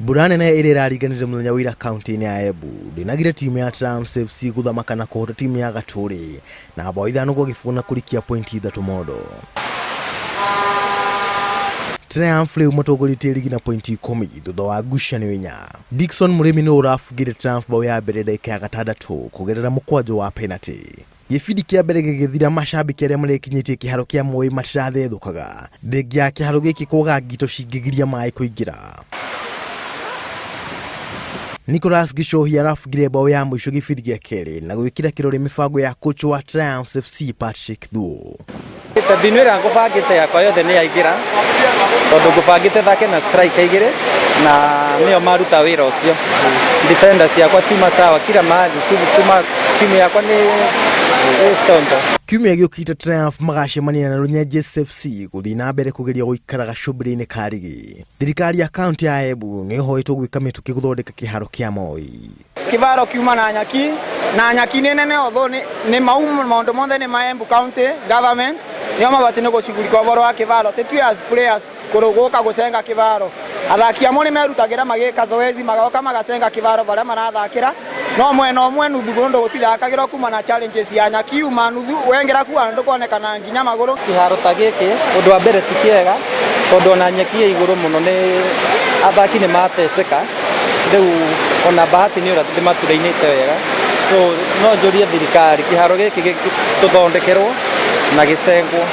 Mbura nene ĩrĩa ĩraringanire mũthenya wa ira kaunti-inĩ ya Embu ndĩnagire timu ya Triumphs FC gũthamaka na kũhota timu ya Gatũrĩ na bao 5-0 na kũrikia pointi 3 mondo. Triumph rĩu matongorĩtie rigi na pointi 10 thutha wa ngucanio 4. Dickson Mũrĩmi nĩwe ũrabungire Triumph bao ya mbere ndagĩka ya 6 kũgerera mũkwanjũ wa penalty. Gĩbindi kĩa mbere gĩgĩthira macambĩki arĩa marekinyĩtie kĩharo kĩa Moi matirathethũkaga thengia ya kĩharo gĩkĩ kwaga ngito cingĩgiria maĩ kũingĩra. Nicholas Gichohi arabungire bao ya mũico gĩbindi gĩa kerĩ na gwĩkĩra kĩrore mĩbango ya coach wa Triumphs FC Patrick Thuo. Mbinu ĩrĩa ngũbangĩte yakwa yothe nĩ yaingĩra tondũ ngũbangĩte thake na striker igĩrĩ na nĩo maruta wĩra ũcio. Defender ciakwa ciuma sawa kila mahali, kuma timu yakwa nĩ chonjo. Kiumia gĩũkĩte Triumph magacemania na Runyenjes FC gũthiĩ na mbere kũgeria gũikara gacũmbĩrĩ-inĩ ka rigi. Thirikari ya kaunti ya Embu nĩ ĩhoetwo gwĩka mĩtũkĩ gũthondeka kĩharo kĩa Moi. Kĩvaro kiuma na nyaki na nyaki nĩ nene although nĩ mau maũndũ monthe nĩ ma Embu County Government nĩo mabatiĩ nĩ gũcugurika ũboro wa kĩvaro tĩ tui as players gũka gũcenga kĩvaro athaki amwe nĩ merutagĩra magĩka zoezi magoka magacenga kĩvaro barĩa marathakĩra no mwena ũmwe nuthu ũndũ gũtithakagĩrwo kuma na challenges ya nyaki yuma nuthu wengera ku ndũkonekana nginya magũrũ. Kĩharo ta gĩkĩ ũndũ wa mbere ti kĩega tondũ ona nyeki ĩ igũrũ mũno nĩ athaki nĩ mateceka rĩu ona bahati nĩ ũrĩa ndĩmaturainĩte wega so no njũrie thirikari kĩharo gĩkĩ tũthondekerwo na gĩcengwo.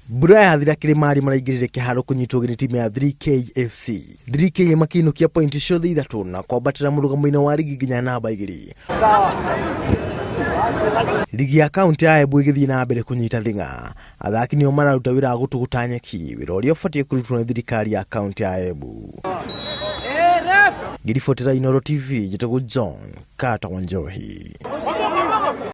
Mbura yathira Kĩrĩmari maraingĩrire kĩharo kũnyitwo ũgeni timu ya 3K FC. 3K makĩinũkia pointi ciothe 3 na kwambatĩra mũrũgamo-inĩ wa rigi nginya namba 2. Rigi ya kaunti ya Embu ĩgĩthiĩ na mbere kũnyita thing'a. Athaki nĩo mararuta wĩra wa gũtũgũta nyeki, wĩra ũrĩa ũbatiĩ kũrutwo nĩ thirikari ya kaunti ya Embu. Ngĩribotera Inooro TV, njĩtagwo John Carter Wanjohi.